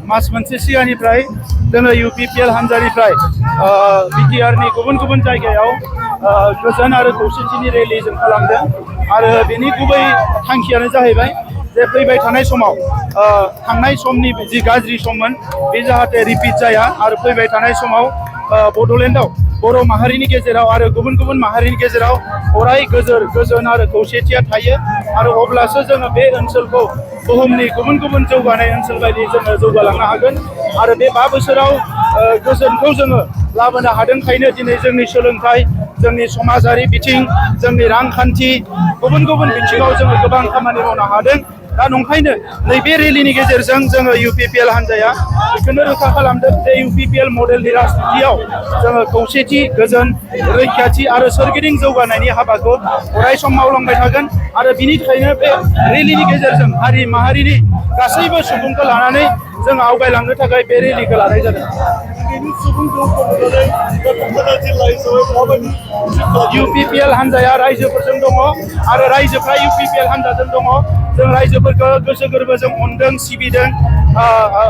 मास मोनसे सिगांनिफ्राय जोङो UPPL हान्जानिफ्राय बिटिआरनि गुबुन गुबुन जायगायाव गोजोन आरो खौसेथिनि रेलि जों खालामदों आरो बेनि गुबै थांखियानो जाहैबाय जे फैबाय थानाय समाव थांनाय समनि जि गाज्रि सममोन बे जाहाथे रिपिट जाया आरो फैबाय थानाय समाव बड'लेण्डआव बर' माहारिनि गेजेराव आरो गुबुन गुबुन माहारिनि गेजेराव अराय गोजोन आरो खौसेथिया थायो आरो अब्लासो जोङो बे ओनसोलखौ बुहुमनि गुबुन गुबुन जौगानाय ओनसोल बायदि जोङो जौगालांनो हागोन आरो बे 5 बोसोराव गोजोनखौ जोङो लाबोनो हादोंखायनो दिनै जोंनि सोलोंथाइ जोंनि समाजारि बिथिं जोंनि रांखान्थि गुबुन गुबुन बिथिङाव जोङो गोबां खामानि मावनो हादों दा नंखायनो नैबे रेलिनि गेजेरजों जोङो UPPL हान्जाया बेखौनो रोखा खालामदों जे UPPL मडेलनि राजनितियाव जोङो खौसेथि गोजोन रैखाथि आरो सोरगिदिं जौगानायनि हाबाखौ अराय सम मावलांबाय थागोन आरो बिनि थाखायनो बे रेलिनि गेजेरजों हारि माहारिनि गासैबो सुबुंखौ लानानै जों आवगायलांनो थाखाय बे रेलिखौ लानाय जादों UPPL हान्जाया रायजोफोरजों दङ आरो रायजोफ्रा UPPL हान्जाजों दङ जों रायजोफोरखौ गोसो गोरबोजों अनदों सिबिदों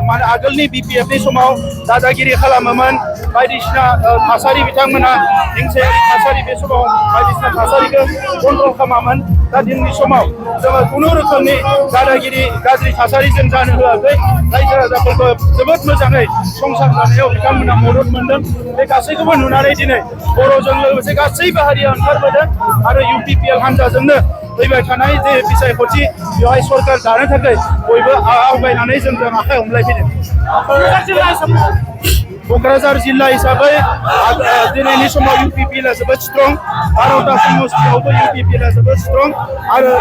माने आगोलनि BPFनि समाव दादागिरि खालामोमोन बायदिसिना थासारि बिथांमोना हिंसायारि थासारि बे समाव बायदिसिना थासारिखौ कन्ट्रल खालामामोन दा दिनैनि समाव जोङो खुनु रोखोमनि दादागिरि गाज्रि थासारि जों जानो होआखै रायजो राजाफोरखौ जोबोद मोजाङै संसार जानायाव बिथांमोना मदद मोनदों बे गासैखौबो नुनानै दिनै बर'जों लोगोसे गासैबो हारिया ओंखारबोदों आरो UPPL हान्जाजोंनो फैबाय थानाय जे बिसायख'थि बेवहाय सरकार दानो थाखाय बयबो आवगायनानै जोंजों आखाइ हमलायफैदों क'क्राझार जिल्ला हिसाबै दिनैनि समाव UPPL आ जोबोद स्ट्रं 12टा समस्थियावबो UPPL आ जोबोद स्ट्रं आरो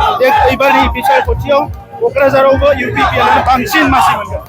एबारनि बिसायख'थियाव क'क्राझारावबो UPPL आ बांसिन मासि मोनगोन